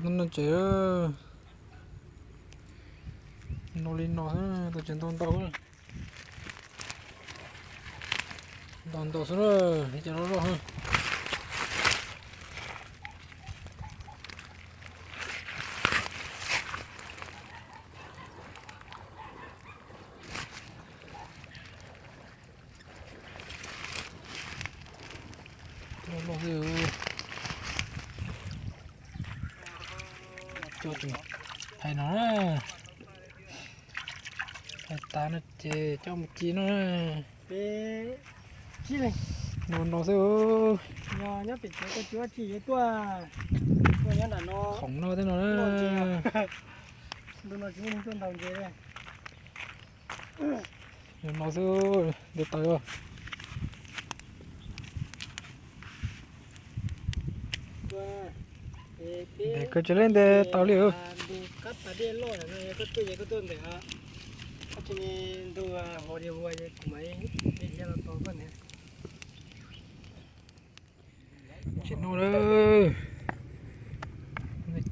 No tsev, no li no xwb, tau tsev ntau ntau, ntau ntau xwb, cov loj loj. Hais no, hais tas no ces coj mus ci no. No no xwb. Khoom no tej no. No no xwb, nte taws. Nte kawg tsis leb nte taws li. Tsis no lawm,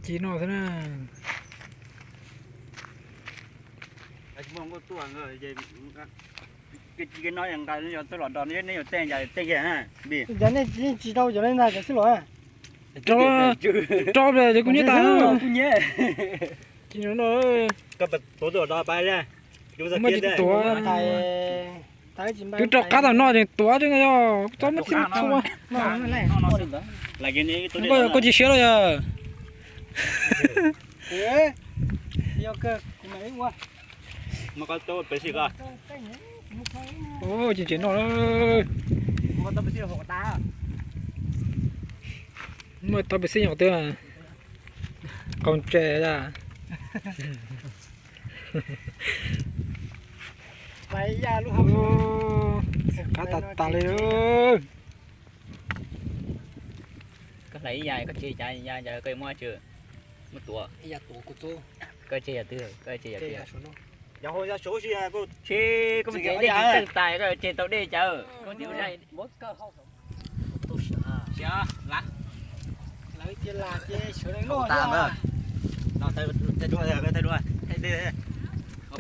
ci no xwb na. Ces no nqa yog tuaj los do nej yuav tej, yog tej kiag. Cas nej tsis tau cov li ntag, cov xwb los? Rau, rau ces kuv nyiam tas. Kuv nyiam. Tuav tuaj los do pab, muaj tsis tuav. Twb rau qab tau no ces tuav tseeb yog txob muab txhij txhua. Koj tsis siab los yog? Tseem tseem no. Muaj tau pes xij nyuam qhuav twg, qaug ntses. Qab tas tas li. Koj hlais ib yam, koj tseg ib yam, koj yuav muab tsi, muab tuav. Koj tseg yam twg, koj tseg yam twg? Tsis, koj mus tsev dej tseem tseem tas, koj yuav tseg tau dej cas?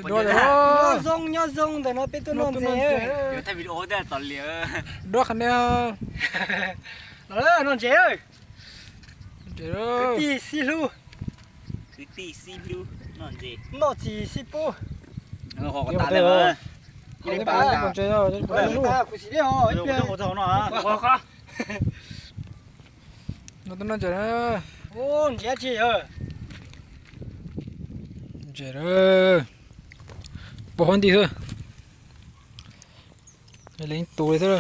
Nyob zoo, nyob zoo, ntawm no peb tuaj noj ntses. Duab qhov ne. Los noj ntses. Kwv tij xib hlub, kwv tij xib hlub noj ntses, noj txiv xib pub. Kuv xim dej os. No tuaj noj ntses. Ntses tsis, ntses pua huab nti xwb. Leej tus li xwb,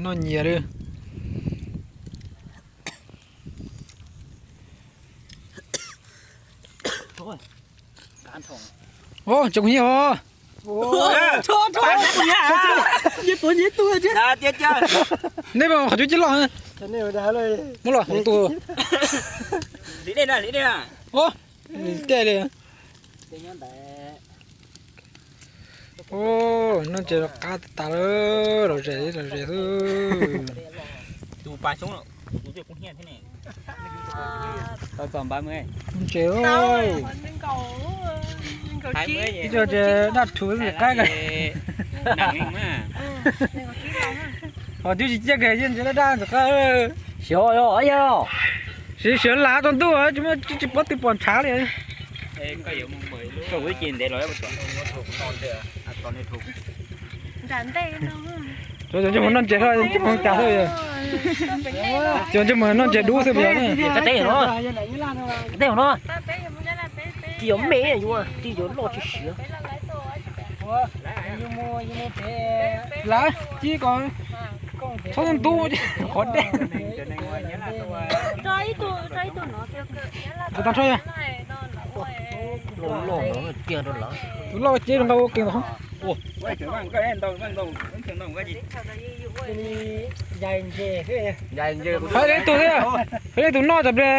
noj nyias li. Ntses kuv nyiam os. Nej mas qhov cub cib loj. Muab los hauv tus. Tej li. Noj ntses qab tas lawm, lom zem lom zem xwb. Ntses, ib co ntses daj rhuv ntxim qab kawg. Hos twb tsis ciaj kawg, ntses daj daj ntxim qab. Siav, siav lav tau ntuj, tsis paub twg pom ntshav li. Cov ntsej muag noj ntses, cov ntsej muag noj ntses cas xwb. Cov ntsej muag noj ntses dub xwb. Tej no, tej no, tsis yuav me, yuav tsis yuav loj tsis siav. Lav ci ko, txhob ntub qhov dej. Tau tag nrho. Tus loj ces nqa ua ke ntag. Hais li tus thiab, hais li tus noj tas ple,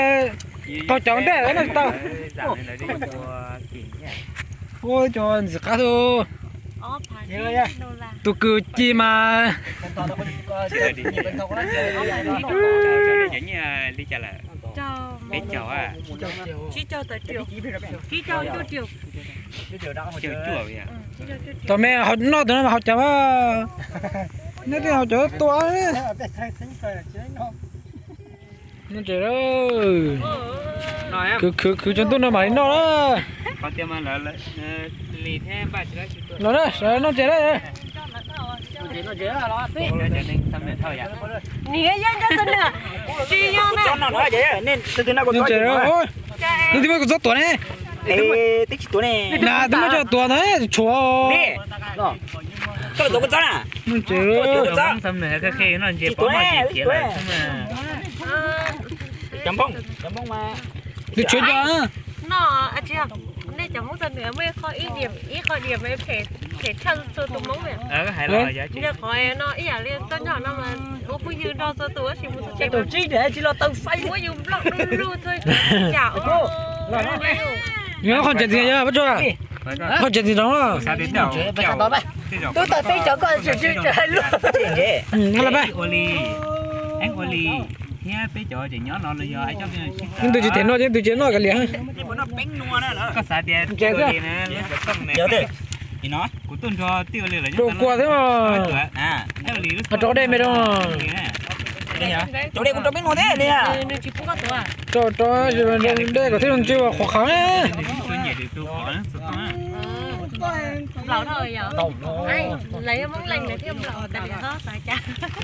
tau cov ntej no tsis tau. Ua cov ntxim qab xwb. Tus kws ci mas. Peb caug a. Tsib caug tawm triệu. Tsib caug cuaj triệu. Caum cuaj. Tom me noj tus no mas haus cawv a. Neb twb haus cawv tua. Noj tsev. Khwv khwv khwv tsaus ntuj no mam li noj na. Los na, sawv noj tsev na. Noj tsev. Nws twb muab kuv txob tuav ne. Na twb muab coj tuav ntag tshuav. Noj tsev. Nws tshuav cov. Nej cov Hmoob txog nws muaj ib qho ib qho điểm phem tshaj txhua tus Hmoob. Nco qhov no ib yam li tuaj nyob no mas ua phooj ywg nrog txhua tus tab sis mus txog tsev tus tsib tsis los tau faib muab yus block du lug txhua yam. Qhov tsev ntxiv yog Pob Tsuas, qhov tsev ntxiv no. Twb tau peb cov koj tsis tsis luag. Ua li, ua li thiab peb cov tseem nyob no los yog ib tug tsis them noj ces ib tug tsis noj kav liam. Koj xav tias kuv tuaj nrog tij ua li los rau kua thiab. Rau dej me rau. Rau dej kuv rau peb nua thiab li. Rau rau dej kom thiaj zoo ntsis qhuav qhawv.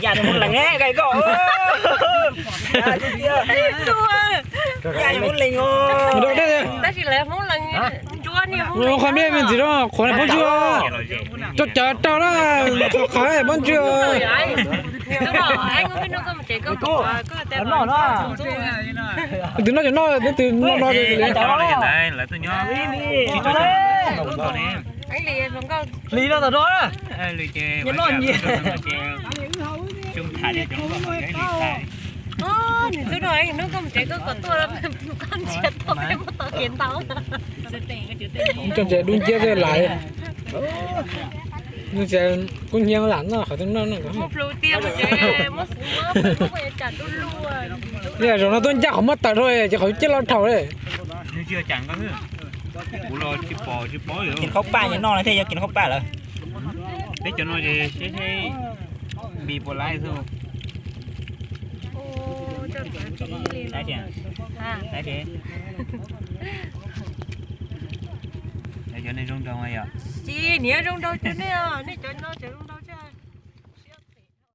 Yam Hmoob Lees ne, koj. Yam Hmoob Lees os. Tab sis lawv Hmoob Lees ntsuab niag Hmoob Lees. Qhov me me ntxiv rau qhuav pob ntswg. Cov cawv rau na, qhov qhawv pob ntswg. Tus noj cov noj, tus no no. Hlis no tom no. Nws twb no hnub koj mus tsev koj kom tuaj, koj ntsia tuaj peb muab tom kev ntau. Coj ntses dub nciab tej lais. Kub hnyiab lam noj qhov twg noj no. Muab plhws tiag mus tsev, muab xub muab plhws muab cam dub lug. Yog zaum no tuaj ncaj qhov muab tawm rau ces qhov ciaj loj dhau li. Kis khaub paj noj no thiaj yog kis khaub paj lawm. Peb cov no ces seb seb npis puas laiv xwb. Cov nej zoo nraug yom? Tsis, niam zoo nraug cov nej, nej cov no cov zoo nraug.